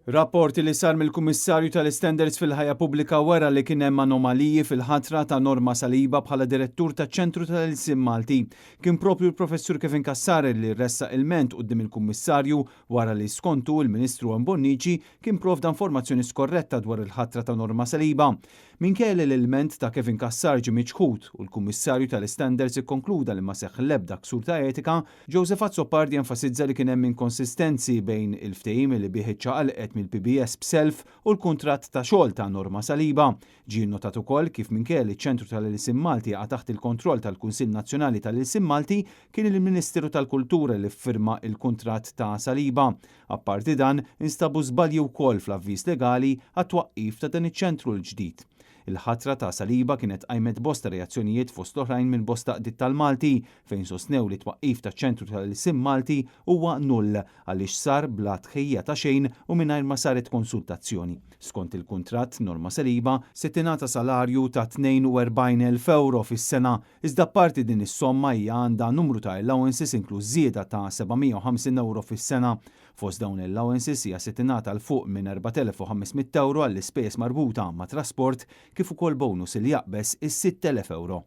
Rapport li sar mill-Kummissarju tal-Istandards fil-Ħajja Pubblika wera li kien hemm anomaliji fil-ħatra ta' Norma Saliba bħala Direttur taċ-Ċentru tal-Ilsien Malti. Kien proprju l-Professur Kevin Cassar li ressaq ilment quddiem il-Kummissarju wara li skontu l-Ministru Owen Bonnici kien provda informazzjoni skorretta dwar il-ħatra ta' Norma Saliba. Minkejja li l-ilment ta' Kevin Cassar ġie miċħud u l-Kummissarju tal-Istandards ikkonkluda li ma seħħ l-ebda ksur ta' etika, Joseph Azzopardi enfasizza li kien hemm inkonsistenzi bejn il-ftehim li bih iċċaqalqet mill-PBS b'self u l-kuntratt ta' xogħol ta' Norma Saliba. Ġie nnotat ukoll kif minkejja li ċ-Ċentru tal-Ilsien Malti jaqa' taħt il-kontroll tal-Kunsill Nazzjonali tal-Ilsien Malti, kien il-Ministeru tal-Kultura li ffirma l-kuntratt ta' Saliba. Apparti dan, instabu żbalji wkoll fl-avviż legali għat-twaqqif ta' dan iċ-ċentru l-ġdid. Il-ħatra ta' Saliba kienet qajmet bosta reazzjonijiet fost l-oħrajn minn bosta għaqdiet tal-Malti fejn sostnew li t-twaqqif taċ-Ċentru tal-Ilsien Malti huwa null għaliex sar bla tħejjija ta' xejn u mingħajr ma saret konsultazzjoni. Skont il-kuntratt, Norma Saliba se tingħata salarju ta' 42,000 ewro fis-sena, iżda apparti din is-somma hija għandha numru ta' allowances inkluż żieda ta' 750 ewro fis-sena. Fost dawn l-allowances hija se tingħata 'l fuq minn 4,500 ewro għall-ispejjeż marbuta ma' trasport kif ukoll bonus li jaqbeż is-6,000 ewro.